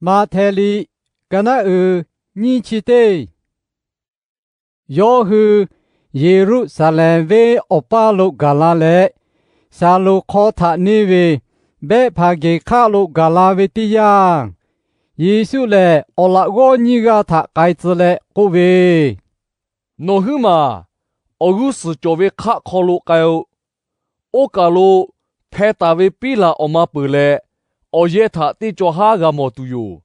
Maꞈhtehˍ liꞈ, ka naˉ uiˍ nyiˇ chi teˇ. Yawˇ hui Yeˍruˆsaˍlehnˍ venˇ awˬ paˇ lo gaˬ la leh, Shaˍlonˍ hk'aw htaꞈ neˇ ve Behˆhpaˍgeˍ hk'aˆ lo gaˬ la ve teˇ yanˇ, Yeˍsuˆ lehˬ awˬ laꞈ g'awˇ nyiˇ g'aˇ htaꞈ k'ai tcuh leh k'oˆ ve, Nawˬ huiˉ maˬ awˬ g'uˇ suhˍ cawˬ ve hk'aˆ hk'aw lo k'ai-o. Oˇ kaˬ lo hpeh taˍ ve piˉ laˬ awˬ ma peuˬ leh, awˬ yehˇ htaꞈ teˇ cawˬ haˉ g'a mawˬ tuˬ yoˬ.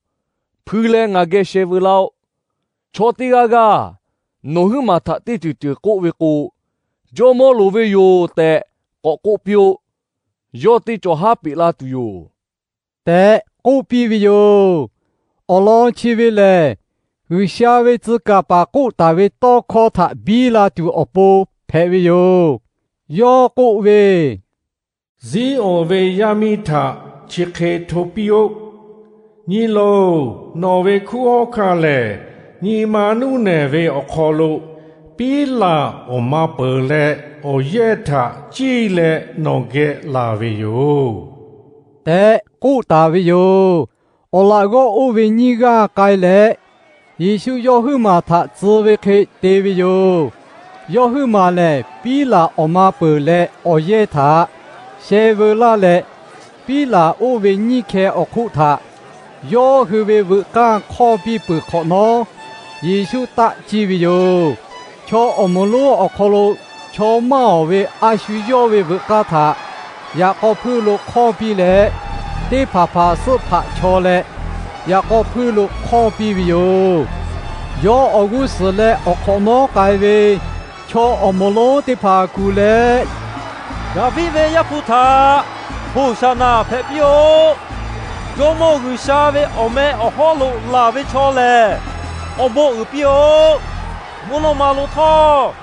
Hpui leh ngaˬ geh sheh veu laˇ-oˆ. Chaw teˇ g'aˇ g'aˇ nawˬ huiˉ maˬ htaꞈ teˇ ceuˬ ceuˬ k'oˆ ve k'o, Jawˇmawˇ loˍ ve yoˬ tehꞈ k'awꞈ k'oˆ piˇ-oˆ. Yawˇ teˇ cawˬ haˉ peꞈ la tuˬ yoˬ tehꞈ k'oˆ piˇ ve yoˬ. Awˬ lawn chi ve lehˬ, G'uiˬsha ve tcuh kaˍ paˍ k'oˆ taˍ ve tawˇ hkawˇ htaꞈ biˇ la tuˬ awˬ pon hpehꞈ ve yoˬ. Yawˇ k'oˆ ve, Ziˉonˍ ve yaˇ miˇ htaꞈ chi hk'e hto piˇ-oˆ. Nyi loˬ, nawˬ ve hkunˉ hawˉ hkanˇ lehˬ, nyi ma nuˇ nehˬ ve awˬ hk'aw lo piˉ laˬ awˬ ma peuˬ leh, awˬ yehˇ htaꞈ ciˇ leh nawˬ geh laˬ ve yoˬ tehꞈ k'oˆ taˍ ve yoˬ. Awˬ laꞈ g'awˇ oˇ ve nyiˇ g'aˇ k'ai leh, Yeˍsuˆ yawˇ huiˉ maˬ htaꞈ tcuh ve hk'e te ve yoˬ. Yawˇ huiˉ maˬ lehˬ, piˉ laˬ awˬ ma peuˬ leh awˬ yehˇ htaꞈ sheh veu laˇ leh, piˉ laˬ oˇ ve nyiˇ hkeh awˬ hk'oˆ htaꞈ yawˇ hui ve veuꞈ k'aˇ hk'awˇ piˇ peuˬ hk'awꞈ nawˉ, Yeˍsuˆ taˆ ciˇ ve yoˬ. Chaw awˬ moˍ lonˉ awˬ hk'aw lo chaw maˇ awˍ ve a shu yawˇ ve veuꞈ k'aˇ htaꞈ yaꞈ k'aw hpuiˇ lo hk'awˇ piˇ leh, teˇ hpaˍ hpaˍ suhˆ hpaꞈ chaw leh yaꞈ k'aw hpuiˇ lo hk'awˇ piˇ ve yoˬ. Yawˇ awˬ g'uˇ suhˍ leh awˬ hk'awꞈ nawˉ k'ai ve chaw awˬ moˍ lonˉ teˇ hpaˍ kuˬ leh, Daˍviˆ ve Yaˇ hpu htaꞈ Hoˍsaˍnaˍ hpehꞈ piˇ-oˆ. Jawˇmawˇ G'uiˬsha ve awˬ meh awˬ hawˉ lo laˬ ve chaw lehˬ, awˬ bon uiˍ piˇ-oˆ. Mvuhˇ naw ma lo htawˇ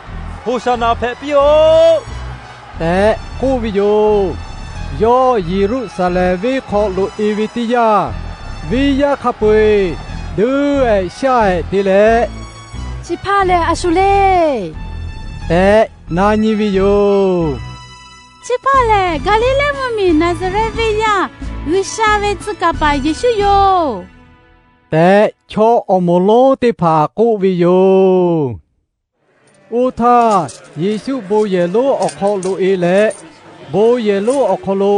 Hoˍsaˍnaˍ hpehꞈ piˇ-oˆ tehꞈ k'oˆ ve yoˬ. Yawˇ Yeˍruˆsaˍlehnˍ venˇ hk'aw loꞈ-e ve teˇ yanˇ, venˇ yaˇ hk'a peu-eˬ deuˇ-ehˍ shaˇ-ehˍ te leh, Chi hpaˇ lehˬ a shu le tehꞈ na nyi ve yoˬ. Chi hpaˇ lehˬ, Gaˍliˍlehˇ mvuhˇmiˬ Naˍzaˍrehˆ venˇ yaˇ G'uiˬsha ve tcuh kaˍ paˍ Yeˍsuˆ yoˬ tehꞈ, chaw awˬ moˍ lonˉ teˇ hpaˍ k'oˆ ve yoˬ. Oˇ htaˇ, Yeˍsuˆ bon yehˬ lonˉ awˬ hk'aw loꞈ-e leh, bon yehˬ lonˉ awˬ hk'aw lo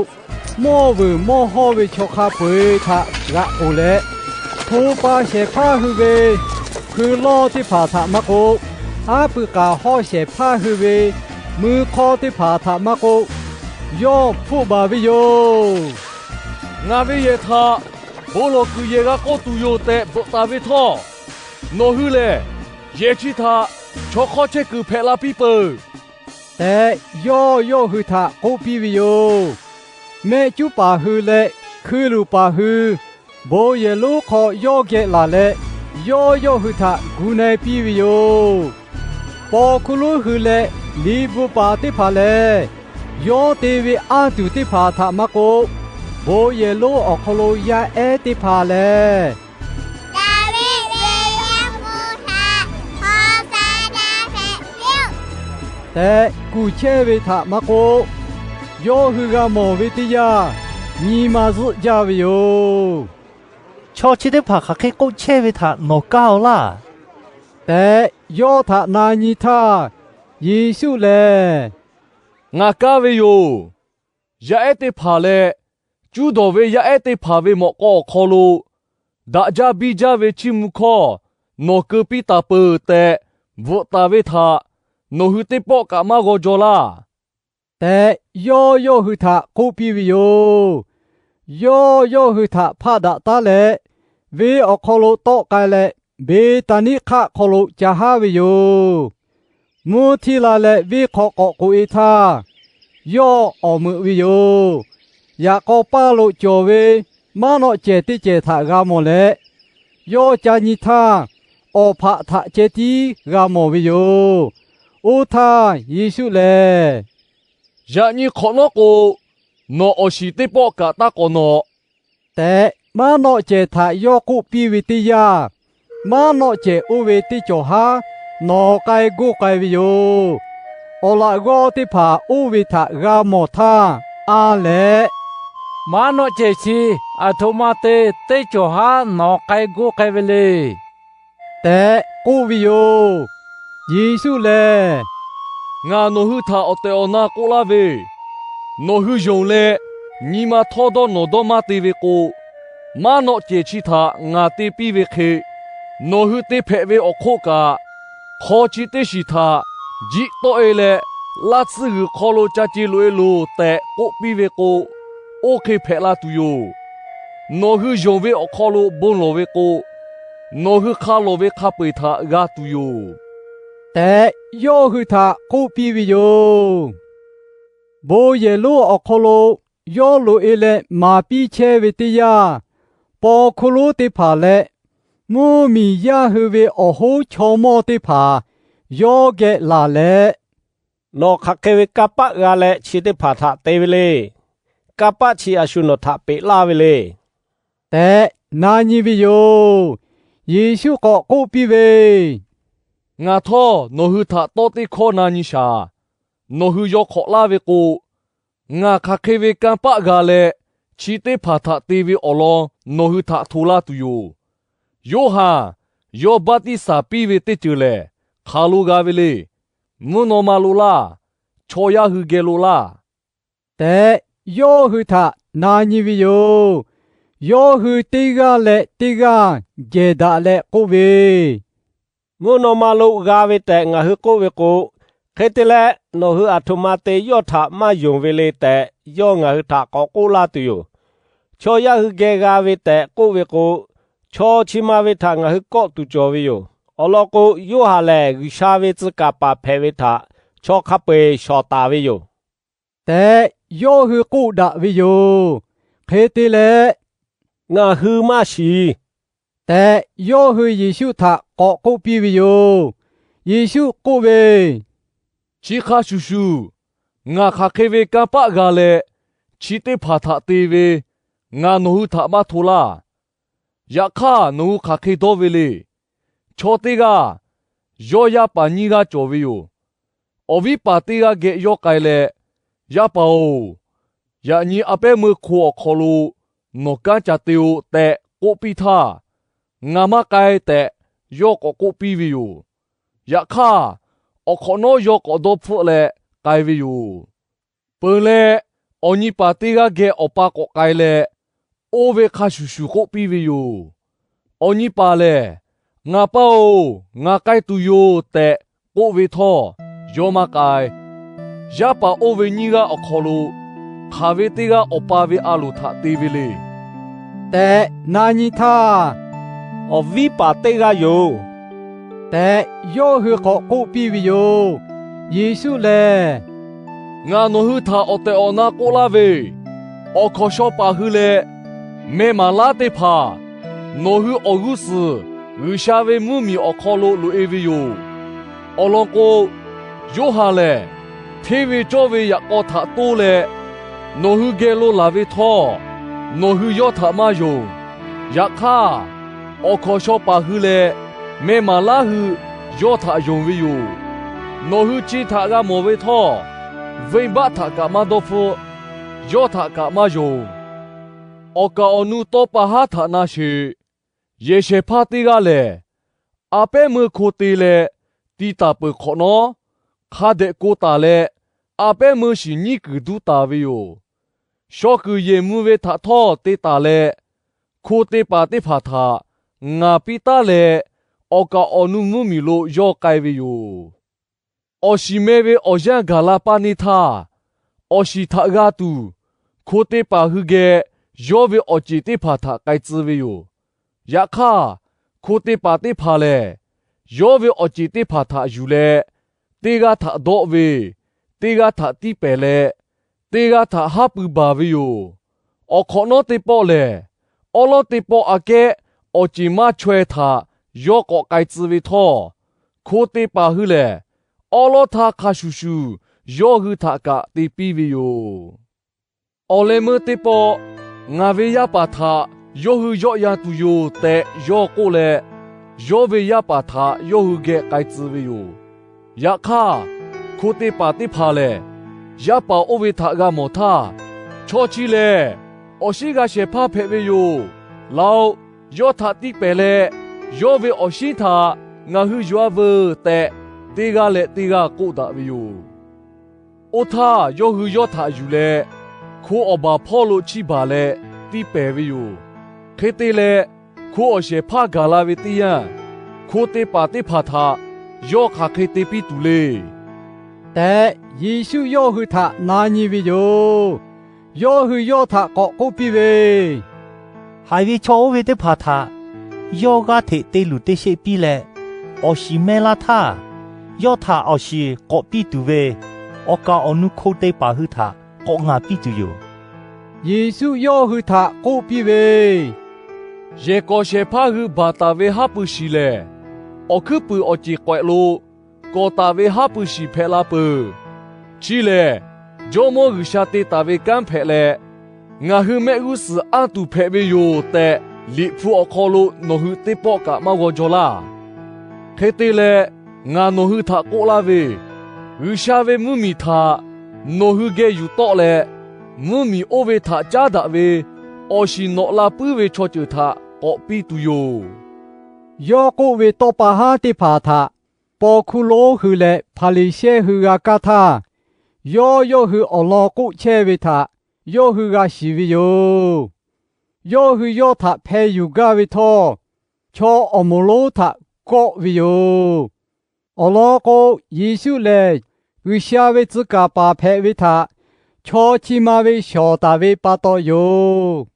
mawˇ vuiˬ mawˇ hawˇ ve chaw hk'a peu-eˬ htaꞈ g'aꞈ k'oˬ leh, hto pa shehˍ hpaˇ hui ve hkui lawˇ teˇ hpaˍ htaꞈ maˇ k'oˆ, aˉ pui k'aˍ hawˇ shehˍ hpaˇ hui ve mui hk'awˇ teˇ hpaˍ htaꞈ maˇ k'oˆ, yawˇ hpfuhˆ baˬ ve yoˬ. Ngaˬ ve yehˬ htaꞈ bon lawˬ kuiˬ yehˬ g'a k'oˆ tuˬ yoˬ tehꞈ bvuhꞈ taˍ ve htawˇ, nawˬ hui lehˬ yehˬ chi htaꞈ chaw hk'awˇ chehˇ kuiˬ hpehꞈ la piˇ peuˬ tehꞈ, yawˇ yawˇ hui htaꞈ k'oˆ piˇ ve yoˬ. Mehˆ cuˉ paˍ hui leh hkui luˬ paˍ hui bon yehˬ lonˉ hk'aw yawˇ geh laˬ leh, yawˇ yawˇ hui htaꞈ gu na-e piˇ ve yoˬ. Paw hkuˇ lonˉ hui leh liꞈ bvuhꞈ paˍ teˇ hpaˍ lehˬ, yawˇ te ve anˇ tuˬ teˇ hpaˍ htaꞈ maˇ k'oˆ, bon yehˬ lonˉ awˬ hk'aw lo yaˇ ehˉ teˇ hpaˍ lehˬ, Daˍviˆ ve Yaˇ hpu htaꞈ Hoˍsaˍnaˍ hpehꞈ piˇ-oˆ tehꞈ kuˬ chehˇ ve htaꞈ maˇ k'oˆ, yawˇ hui g'a mawˬ ve teˇ yanˇ, nyi ma zuhˆ jaˇ ve yoˬ. Chaw chi teˇ hpaˍ hk'aˬ hk'e k'oˆ chehˇ ve htaꞈ nawˬ kaˇ-aw laˇ tehꞈ, yawˇ htaꞈ na nyi htaˇ, Yeˍsuˆ lehˬ, Ngaˬ kaˇ ve yoˬ. Yaˇ ehˉ teˇ hpaˍ leh cuˉ dawˬ ve yaˇ ehˉ teˇ hpaˍ ve mawꞈ k'aw awˬ hk'aw lo daꞈ jaˇ biˇ jaˇ ve chiˇ mvuh hkawˇ nawˬ keu piˇ taˍ peuˬ tehꞈ bvuhꞈ taˍ ve htaꞈ nawˬ hui teˇ pawˆ kaꞈ maˇ g'aw jaw laˇ tehꞈ, yawˇ yawˇ hui htaꞈ k'oˆ piˇ ve yoˬ. Yawˇ yawˇ hui htaꞈ hpaˆ daꞈ taˉ leh, venˇ awˬ hk'aw lo tawˆ k'ai leh, Beˍtaˍniˆ hk'aˆ hk'aw lo ca haˉ ve yoˬ. Mvuhˇ htiˇ la leh venˇ hk'aw k'awꞈ k'oꞈ-e htaˇ, yawˇ awˍ meuꞈ ve yoˬ. Yaꞈ k'aw paˇ lo cawˬ ve maˉ nawˆ cehˬ teˇ cehˬ htaꞈ g'a mawˬ leh, yawˇ ca nyi htaˇ, awˬ hpaꞈ htaꞈ ceh tiˉ g'a mawˬ ve yoˬ. Oˇ htaˇ Yeˍsuˆ lehˬ, Yaꞈ nyi hk'awꞈ nawˉ k'o, nawˬ awˬ shiˍ teˇ pawˆ kaꞈ taˇ k'awꞈ nawꞈ tehꞈ, maˉ nawˆ cehˬ htaꞈ yawˇ k'oˆ piˇ ve teˇ yanˇ, maˉ nawˆ cehˬ oˇ ve teˇ cawˬ haˉ nawˬ k'ai goˇ k'ai ve yoˬ. Awˬ laꞈ g'awˇ teˇ hpaˍ oˇ ve htaꞈ g'a mawˬ htaˇ, anˇ leh, Maˉ nawˆ cehˬ chi aˬ htoꞈ ma te teˇ cawˬ haˉ nawˬ k'ai goˇ k'ai ve le tehꞈ k'oˆ ve yoˬ. Yeˍsuˆ lehˬ, Ngaˬ nawˬ hui htaꞈ awˬ tehˬ awˬ na k'oˆ laˇ ve, nawˬ hui yonˍ leh nyi ma htawˇ dawˇ nawˬ dawˇ maˇ te ve k'o, maˉ nawˆ cehˬ chi htaꞈ ngaˬ te piˇ ve hk'e, nawˬ hui te hpehꞈ ve awˬ hk'oˆ kaꞈ, hk'aw chi teˇ shiˍ htaꞈ, Jiˆ tawˆ-e leh laˇ tsuhˇ g'uiˬ hk'aw lo ca ce loꞈ-e loˬ tehꞈ k'oˆ piˇ ve k'o, oˇ hk'e hpehꞈ la tuˬ yoˬ. Nawˬ hui yonˍ ve awˬ hk'aw lo bon lawˬ ve k'o, nawˬ hui hk'a lawˬ ve hk'a peu-eˬ htaꞈ g'a tuˬ yoˬ tehꞈ, yawˇ hui htaꞈ k'oˆ piˇ ve yoˬ. Bon yehˬ lonˉ awˬ hk'aw lo yawˇ loꞈ-e leh maˍ piˇ chehˇ ve teˇ yanˇ, paw hkuˇ lonˉ teˇ hpaˍ leh mvuhˇ miˬ yaˇ hui ve awˬ hoˉ chaw mawˇ teˇ hpaˍ yawˇ geh laˬ leh, Nawˬ hk'aˬ hk'e ve kanˇ paˆ g'a leh chi teˇ hpaˍ htaꞈ te ve le. Kanˇ paˆ chi a shu nawˬ htaꞈ peꞈ laˇ ve le tehꞈ na nyi ve yoˬ. Yeˍsuˆ k'awꞈ k'oˆ piˇ ve, Ngaˬ htawˇ nawˬ hui htaꞈ tawˇ teˇ hkawˇ na nyi shaˍ. Nawˬ hui yaw hk'awꞈ laˇ ve k'o, ngaˬ hk'aˬ hk'e ve kanˇ paˆ g'a leh chi teˇ hpaˍ htaꞈ te ve awˬ lawn nawˬ hui htaꞈ hto laˇ tuˬ yoˬ. Yoˇhanˬ yawˇ baˆtiˆsaˬ piˇ ve teˇ ceuˬ lehˬ, hk'aˬ lo g'a ve le. Mvuhˇ naw ma lo laˇ. Chaw yaˇ hui geh lo laˇ tehꞈ, yawˇ hui htaꞈ na nyi ve yoˬ. Yawˇ hui teˇ g'aˇ leh teˇ g'aˇ gehˬ daꞈ leh k'oˆ ve, Mvuhˇ naw ma lo g'a ve tehꞈ ngaˬ hui k'oˆ ve k'o, hk'e te leh nawˬ hui aˬ htoꞈ ma te yawˇ htaꞈ maˇ yonˍ ve le tehꞈ, yawˇ ngaˬ hui htaꞈ k'awꞈ k'oˆ laˇ tuˬ yoˬ. Chaw yaˇ hui geh g'a ve tehꞈ k'oˆ ve k'o, chaw chi ma ve htaꞈ ngaˬ hui kawˆ tuˬ cawˬ ve yoˬ. Awˬ lawn k'o, Yoˇhanˬ lehˬ G'uiˬsha ve tcuh kaˍ paˍ hpehꞈ ve htaꞈ chaw hk'a peu-eˬ shawˍ taˍ ve yoˬ tehꞈ, yawˇ hui k'oˆ daꞈ ve yoˬ. Hk'e te leh, Ngaˬ hui maˇ shiˍ tehꞈ, yawˇ hui Yeˍsuˆ htaꞈ k'awꞈ k'oˆ piˇ ve yoˬ. Yeˍsuˆ k'oˆ ve, Chi hk'a shuˍ shuˍ, ngaˬ hk'aˬ hk'e ve kanˇ paˆ g'a leh chi teˇ hpaˍ htaꞈ te ve, ngaˬ nawˬ hui htaꞈ maˇ hto laˇ. Yaꞈ hk'aˇ, nawˬ hui hk'aˬ hk'e dawˇ ve le. Chaw teˇ g'aˇ yawˇ yaˇ paˍ nyiˇ g'aˇ cawˬ ve yoˬ. Awˬ viˉ paˍ teˇ g'aˇ geh yawˇ k'ai leh, Yaˇ paˍ-oˬ, yaꞈ nyi a pehˉ meuˇ hko awˬ hk'aw lo nawˬ kanˉ ca te-o tehꞈ k'oˆ piˇ htaˇ, Ngaˬ maˇ k'ai tehꞈ yawˇ k'awꞈ k'oˆ piˇ ve yoˬ. Yaꞈ hk'aˇ, awˬ hk'awꞈ nawˉ yawˇ k'awꞈ dawˇ hpfuhˆ leh k'ai ve yoˬ. Peuˬ leh, awˬ nyi paˍ teˇ g'aˇ geh awˬ pa k'awꞈ k'ai leh, oˇ ve hk'a shuˍ shuˍ k'oˆ piˇ ve yoˬ. Awˬ nyi paˍ lehˬ, Ngaˬ pa-oˬ, ngaˬ k'ai tuˬ yoˬ tehꞈ k'oˆ ve htawˇ, yawˇ maˇ k'ai. Yaˇ paˍ oˇ ve nyiˇ g'aˇ awˬ hk'aw lo hk'aˬ ve teˇ g'aˇ awˬ pa ve a loˍ htaꞈ te ve le tehꞈ na nyi htaˇ, Awˬ viˉ paˍ teˇ g'aˇ yoˬ tehꞈ, yawˇ hui k'awꞈ k'oˆ piˇ ve yoˬ. Yeˍsuˆ lehˬ, Ngaˬ nawˬ hui htaꞈ awˬ tehˬ awˬ na k'oˆ laˇ ve, awˬ hkawnˍ shaw paˍ hui leh meh maˍ laˉ teˇ hpaˍ nawˬ hui awˬ g'uˇ suhˍ G'uiˬsha ve mvuhˇmiˬ awˬ hk'aw lo loꞈ-e ve yoˬ. Awˬ lawn k'o, Yoˇhanˬ lehˬ hteˇ ve cawˇ ve yaꞈ k'aw htaꞈ toˇ leh nawˬ hui geh lo laˬ ve htawˇ, nawˬ hui yawˇ htaꞈ maˇ yonˍ. Yaꞈ hk'aˇ, awˬ hkawnˍ shaw paˍ hui leh meh maˍ laˉ hui yawˇ htaꞈ yonˍ ve yoˬ. Nawˬ hui chi htaꞈ g'a mawˬ ve htawˇ, venˇbaˆ htaꞈ kaꞈ maˇ dawˇ hpfuhˆ. Yawˇ htaꞈ kaꞈ maˇ yonˍ. Awˬ kaˍ awˬ nu tawˇ pa haˉ htaꞈ na sheˍ. Yehˬ shehˍ hpaˇ teˇ g'aˇ lehˬ, a pehˉ meuˇ hko te leh ti taˍ peuˬ hk'awꞈ nawˉ, hk'a dehꞈ ko taˍ leh a pehˉ meuˇ shiˍ nyiˉ kuiˬ duˇ taˍ ve yoˬ. Shaw kuiˬ yehˬ mvuh ve htaꞈ htawˇ te taˍ leh, hko te paˍ teˇ hpaˍ htaꞈ ngaˍ piˇ taˉ leh, awˬ kaˍ awˬ nu mvuhˇmiˬ lo yawˇ k'ai ve yoˬ. Awˬ shiˍ meh ve awˬ yanˇ gaˬ la paˇ neˇ htaˇ, awˬ shiˍ htaꞈ g'a tuˬ hko te paˍ hui geh yawˇ ve awˬ ceˬ teˇ hpaˍ htaꞈ k'ai tcuh ve yoˬ. Yaꞈ hk'aˇ, hko te paˍ teˇ hpaˍ lehˬ, yawˇ ve awˬ ceˬ teˇ hpaˍ htaꞈ yuˬ leh, teˇ g'aˇ htaꞈ dawˆ ve, teˇ g'aˇ htaꞈ tiˇ pehˍ leh, teˇ g'aˇ htaꞈ haˉ pui baˬ ve yoˬ. Awˬ hk'awꞈ nawˉ teˇ pawˆ lehˬ, awˉ lawˉ teˇ pawˆ aꞈ kehˉ awˬ ceˬ maˇ chaweh htaꞈ yawˇ k'awꞈ k'ai tcuh ve htawˇ, hko te paˍ hui lehˬ, awˉ lawˉ htaˇ hk'a shuˍ shuˍ yawˇ hui htaꞈ kaꞈ te piˇ ve yoˬ. Awˬ leh meuˇ teˇ pawˆ, Ngaˬ ve yaˇ paˍ htaꞈ yawˇ hui yawˆ yan tuˬ yoˬ tehꞈ yawˇ k'oˆ leh, yawˇ ve yaˇ paˍ htaꞈ yawˇ hui geh k'ai tcuh ve yoˬ. Yaꞈ hk'aˇ, hko te paˍ teˇ hpaˍ lehˬ, yaˇ paˍ oˇ ve htaꞈ g'a mawˬ htaˇ, Chaw chi lehˬ Awˬ shinˉ g'a shehˍ hpaˇ hpehꞈ ve yoˬ. Laoˬ, yawˇ htaꞈ tiˇ pehˍ leh, yawˇ ve awˬ shinˉ htaꞈ ngaˬ hui yuˬ-a veuˬ tehꞈ, teˇ g'aˇ leh teˇ g'aˇ k'oˆ daꞈ ve yoˬ. Oˇ htaˇ, yawˇ hui yawˇ htaꞈ yuˬ leh, hko awˬ baˬ hpawˇ lo chiˇ baˬ leh tiˇ pehˍ ve yoˬ. Hk'e te leh, hko awˬ shehˍ hpaˇ gaˬ la ve teˇ yanˇ, hko te paˍ teˇ hpaˍ htaꞈ yawˇ hk'aˬ hk'e te piˇ tuˬ le tehꞈ, Yeˍsuˆ yawˇ hui htaꞈ na nyi ve yoˬ. Yawˇ hui yawˇ htaꞈ k'awꞈ k'oˆ piˇ ve, Haiˬ ve chaw oˇ ve teˇ hpaˍ htaꞈ yawˇ g'aˇ hteꞈ te luˬ te sheˆ piˇ leh, awˬ shiˍ mehˇ laˇ htaˇ, yawˇ htaꞈ awˬ shiˍ k'awꞈ piˇ tuˬ ve, awˬ kaˍ awˬ nu hko te paˍ hui htaꞈ k'awꞈ ngaˬ piˇ tuˬ yoˬ. Yeˍsuˆ yawˇ hui htaꞈ k'oˆ piˇ ve, Yehˬ k'awꞈ shehˍ hpaˇ hui baˬ taˍ ve haˉ pui shiˍ lehˬ, awˬ hkuiˉ puiˍ awˬ ceˬ k'awehꞈ lo kawˍ taˍ ve haˉ pui shiˍ hpehꞈ la peuˬ. Chi lehˬ, Jawˇmawˇ G'uiˬsha te taˍ ve kanˉ hpehꞈ leh, ngaˬ hui mehˆ g'uˇ suhˍ anˇ tuˬ hpehꞈ ve yoˬ tehꞈ, Liꞈ hpu awˬ hk'aw lo nawˬ hui teˇ pawˆ kaꞈ maˇ g'aw jaw laˇ. Hk'e te leh, ngaˬ nawˬ hui htaꞈ k'oˆ laˇ ve, G'uiˬsha ve mvuhˇmiˬ htaꞈ nawˬ hui geh yuˬ tawˆ leh, mvuhˇmiˬ oˇ ve htaꞈ caˉ daꞈ ve awˬ shiˍ nawꞈ la puiˉ ve chaw ceuˬ htaꞈ k'awꞈ piˇ tuˬ yoˬ. Yawˇ k'oˆ ve tawˇ pa haˉ teˇ hpaˍ htaꞈ paw hkuˇ lonˉ hui leh Hpaˍriˍsehˇ hui g'a kaˇ htaˇ, yawˇ yawˇ hui awˬ lawn k'oˆ chehˇ ve htaꞈ yawˇ hui g'a shiˍ ve yoˬ. Yawˇ hui yawˇ htaꞈ hpeh yuˬ gaˇ ve htawˇ, chaw awˬ moˍ lonˉ htaꞈ kawˆ ve yoˬ. Awˬ lawn k'o, Yeˍsuˆ lehˬ G'uiˬsha ve tcuh kaˍ paˍ hpehꞈ ve htaꞈ chaw chi ma ve shawˍ taˍ ve pa taw yoˬ.